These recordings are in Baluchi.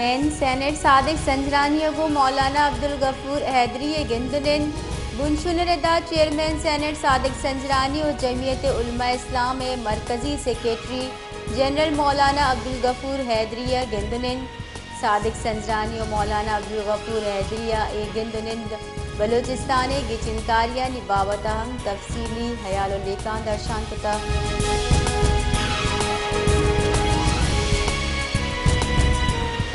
چیئرمین سینیٹ صادق سنجرانی ءَ گوں مولانا عبدالغفور حیدری ءَ گند ءُ نند۔ بنشون ءِ ردا چیئرمین سینیٹ صادق سنجرانی ءُ جمعیت علماء اسلام ءِ مرکزی سیکرٹری جنرل مولانا عبدالغفور حیدری ءَ گند ءُ نند۔ صادق سنجرانی ءُ مولانا عبدالغفور حیدری ءِ اے گند ءُ نند بلوچستان ءِ گچینکاریانی بابت ءَ ہم تفصیلی ہیال ءُ لیکہاں درشان کتگ۔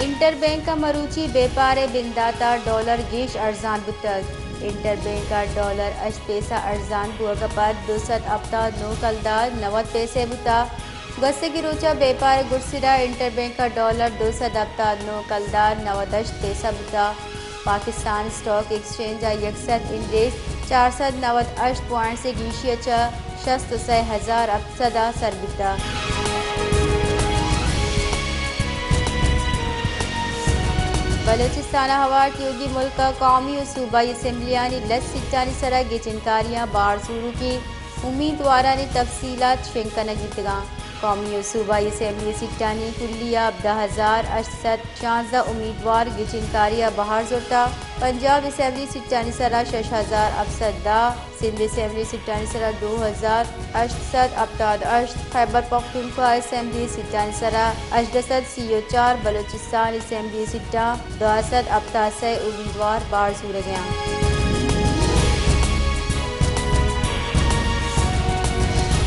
انٹر بینک ءَ مروچی بیپار ءِ بندات ءَ ڈالر گیش ارزان بوتگ۔ انٹر بینک ءَ ڈالر ہشت پیسہ ارزان بوگ ءَ پد دو سد ہپتاد نو کلدار نود پیسہ بوتگ۔ گوستگیں روچ ءَ بیپار ءِ گڈسر ءَ انٹر بینک ءَ ڈالر دو سد ہپتاد نو کلدار نود ہشت پیسہ بوتگ۔ پاکستان اسٹاک ایکسچینج ءَ یک سد انڈیکس چار سد نود ہشت پوائنٹس ءِ گیشی ءَ چہ شست ءُ سئے ہزار ہپت سد ءَ سر بوتگ۔ بلوچستان ءَ ہوار تیوگیں ملک ءِ قومی ءُ صوبائی اسمبلیانی لس سیٹانی سر ءَ گچینکاریاں بہر زوروکیں امیتوارانی تفصیلات شنگ کنگ بیتگ انت۔ قومی ءُ صوبائی اسمبلی سیٹانی کلی ءَ ہبدہ ہزار ہشت سد شانزدہ امیتوار گچینکاری ءَ بہر زرتگ۔ پنجاب اسمبلی سیٹانی سر ءَ شش ہزار ہپت سد دہ، سندھ اسمبلی سیٹانی سر ءَ دو ہزار ہشت سد ہپتاد ہشت، خیبر پختونخوا اسمبلی سیٹانی سر ءَ ہژدہ سد سی ءُ چار، بلوچستان اسمبلی سیٹاں دو سد ہپتاد سئے امیدوار بہر زورگ ءَ انت۔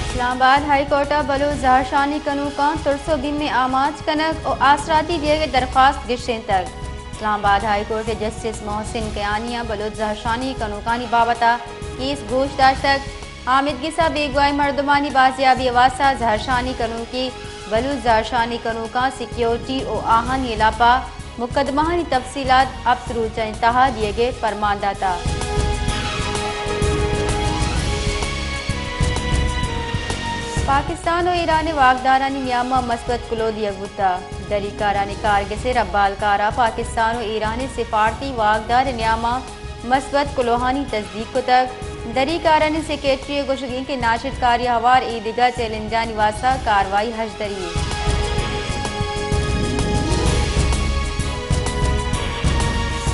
اسلام آباد ہائی کورٹ ءَ بلوچ زہرشانی کنوکاں ترس ءُ بیم ءِ آماچ کنگ ءُ آسراتی دیگ ءِ درخواست گیشینتگ۔ اسلام آباد ہائی کورٹ ءِ جسٹس محسن کیانی ءَ بلوچ زہرشانی کنوکانی بابت ءَ کیس گوش داشتگ۔ آمیدگس ءَ بیگواہیں مردمانی بازیابی ءِ واستہ زہرشانی کنوکیں بلوچ زہرشانی کنوکاں سیکیورٹی ءُ آہانی ہلاپ ءَ مقدمہانی تفصیلات ہپت روچانی تہا دیگ ءِ پرمان داتگ۔ پاکستان ءُ ایران ءِ واکدارانی نیام ءَ مثبت کلوہ دیگ بوتگ۔ دری کارانی کارگس ءِ ربالکار ءَ پاکستان ءُ ایران ءِ سفارتی واکدار ءِ نیام ءَ مثبت کلوہانی تصدیق کتگ۔ دری کارانی سیکرٹری ءِ گوشگ انت کہ ناشرکاری ءَ ہوار اے دگہ چیلنجانی واستہ کاروائی ہژدری انت۔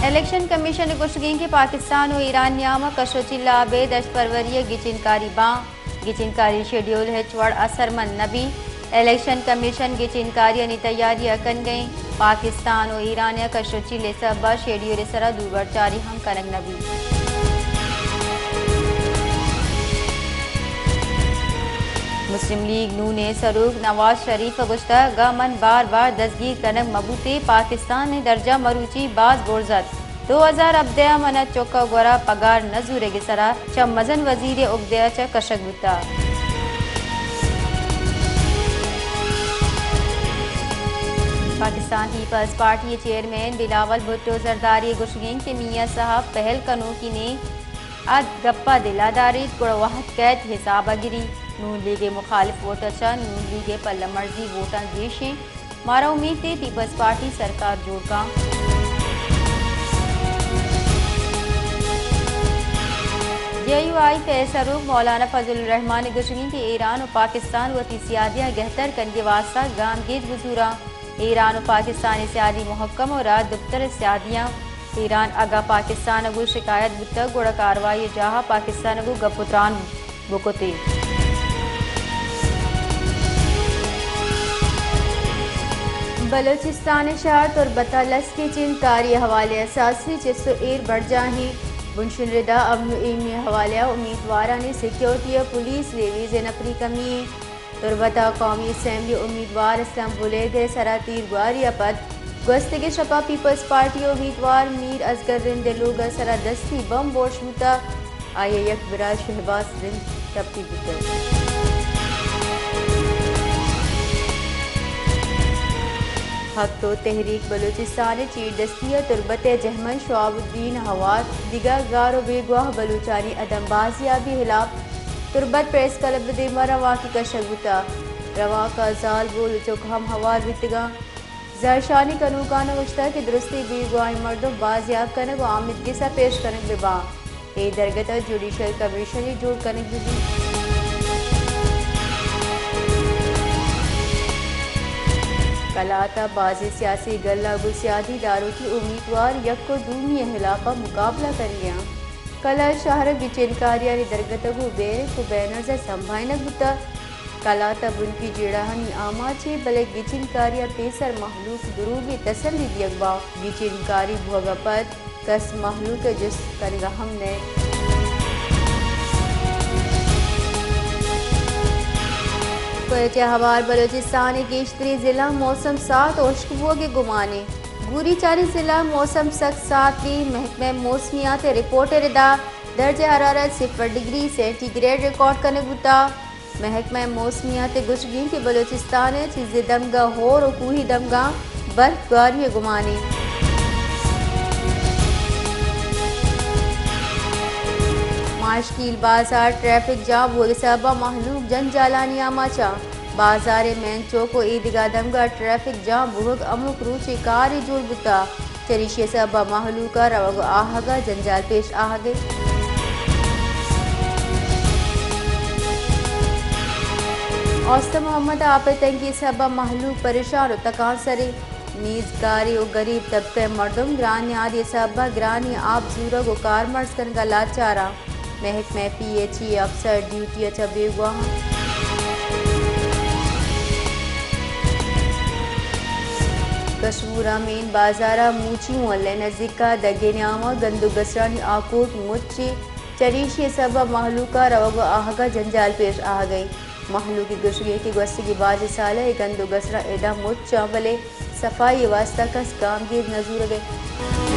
الیکشن کمیشن ءِ گوشگ انت کہ پاکستان ءُ ایران نیام ءَ کش ءُ چیل ءَ ابید ہشت فروری ءَ گچینکاری باں۔ گچینکاری شیڈیول ہچ وڑ اثرمند نہ بیت۔ الیکشن کمیشن گچینکاریانی تیاری ءَ کنگ ءَ انت۔ پاکستان ءُ ایران ءَ کش ءُ چیل ءِ سبب ءَ شیڈیول ءِ سرا دوبرچاری ہم کنگ نہ بیت۔ مسلم لیگ نون ءِ سروک نواز شریف ءَ گوشتگ، اگاں من بار بار دزگیر کنگ مہ بوتیں، پاکستان ءِ درجہ مروچی باز برز ات۔ دو ہزار ہبدہ ءَ من ءَ چک ءِ گورا پگار نہ زورگ ءِ سرا چہ مزن وزیر ءِ اگدہ ءَ چہ کشگ بوتگ۔ پاکستان پیپلز پارٹی ءِ چیئرمین بلاول بھٹو زرداری ءِ گوشگ انت کہ میاں صاحب پہل کنوکیں ات، گپ ءَ دل ءَ داریت، گڑا وہد کئیت حساب ءَ گریت۔ نون لیگ ءِ مخالف ووٹ ءَ چہ نون لیگ ءِ پلہ مرزی ووٹاں گیش انت۔ مارا امیت انت پیپلز پارٹی سرکار جوڑ کنت۔ جے یو آئی ءِ سروک مولانا فضل الرحمان ءِ گوشگ انت کہ ایران ءُ پاکستان وتی سیادیاں گہتر کنگ ءِ واستہ گامگیج بزوراں۔ ایران ءُ پاکستان ءِ سیادی مھکم ءُ راجدپتر ءِ سیادیاں۔ ایران اگاں پاکستان ءَ گوں شکایت بوتگ، گڑا کاروائی ءِ جاہ ءَ پاکستان ءَ گوں گپ ءُ تران بکت ئے۔ بلوچستان ءِ شہر تربت ءَ لس گچینکاری ءِ حوالہ ءَ سیاسی چست ءُ ایر برجاہ ایں۔ بنشون ءِ ردا امن ءُ ایمنی ءِ حوالہ ءَ امیتوارانی سیکیورٹی ءَ پولیس لیویز ءِ نپری کمی ایں۔ تربت ءَ قومی اسمبلی امیدوار اسلم بلیدہ ءِ سرا تیرگواری ءَ پد گوستگیں شپ ءَ پیپلز پارٹی ءِ امیدوار میر اصغر رند ءِ لوگ ءِ سرا دستی بمب برش بوتگ۔ آئی ءِ یک برات شہباز رند ٹپی بوتگ۔ حق تو تحریک بلوچستان ءِ چیردستی ءَ تربت ءِ جہمن شہاب الدین ءِ ہوار دگہ گار ءُ بیگواہ بلوچانی عدم بازیابی ءِ ہلاپ تربت پریس کلب ءِ دیما روانکے کشگ بوتگ۔ روانک ءَ زالبول ءُ چک ہم ہوار بیتگ انت۔ زہرشانی کنوکان ءَ گوشتگ کہ درستیں بیگواہیں مردم بازیاب کنگ ءُ آمیدگس ءَ پیش کنگ بہ باں۔ اے درگت ءَ جوڈیشل کمیشنے جوڑ کنگ بہ بیت۔ کلات ءَ بازیں سیاسی گل ءَ گوں سیادی داروکی امیتوار یک ءُ دومی ءِ ہلاپ ءَ مقابلہ کنگ ءَ اَنت۔ کلات شہر ءَ گچین کاریانی درگتگ ءُ بیرک ءُ بینرز ءَ سمبھائینگ بوتگ۔ کلات ءَ بنکی جیڑہانی آماچ اِنت، بلے گچین کاری ءَ پیسر مہلوک دروگیں تسلی دیگ باں۔ گچین کاری بوگ ءَ پد کس مہلوک ءِ جست کنگ ءَ ہم نہ اِنت۔ کوئٹہ ءِ ہوار: بلوچستان ءِ گیشتریں ضلع موسم سارت ءُ ہشک بوگ ءِ گمان اِنت۔ گوریچانی ضلع موسم سک سارت اِنت۔ محکمہ موسمیات ءِ رپورٹ ءِ ردا درجہ حرارت صفر ڈگری سینٹی گریڈ ریکارڈ کنگ بوتگ۔ محکمہ موسمیات ءِ گوشگ اِنت کہ بلوچستان ءِ چیزے دمگاں ہور ءُ کوہی دمگاں برف گاری ءِ گمان اِنت۔ ماہشکیل بازار: ٹریفک جام بوگ ءِ سبب ءَ مہلوک جنجالانی آماچ اَنت۔ بازار ءِ مین چوک ءُ ایدگہ دمگاں ٹریفک جام بوگ ہمک روچے کارے جوڑ بوتگ۔ چریشی ءِ سبب ءَ مہلوک ءَ روگ ءُ آہگ ءَ جنجال پیش آہگ ءَ۔ اوستہ محمد ءَ آپ ءِ تنگی ءِ سبب ءَ مہلوک پریشان ءُ تکانسر اِنت۔ نیزگاریں ءُ گریب طبقہ ءِ مردم گرانیں آدی ءِ سبب ءَ گرانیں آپ زورگ ءُ کارمرز کنگ ءَ لاچار اَنت۔ محکمہ پی ایچ ای ءِ افسر ڈیوٹی ءَ چہ بیگواہ اَنت۔ کشمور ءِ مین بازار ءِ موچی محلہ ءِ نزیک ءَ دگ ءِ نیام ءَ گند ءُ گسرانی آکوٹ مچ اِنت۔ چریشی ءِ سبب ءَ مہلوک ءَ روگ ءُ آہگ ءَ جنجال پیش آہگ ءَ اِنت۔ مہلوک ءِ گوشگ اِنت کہ گوستگیں بازیں سال ءَ اے گند ءُ گسراں ادا مچ اَنت، بلے صفائی ءِ واستہ کس گامگیج نہ زورگ ءَ اِنت۔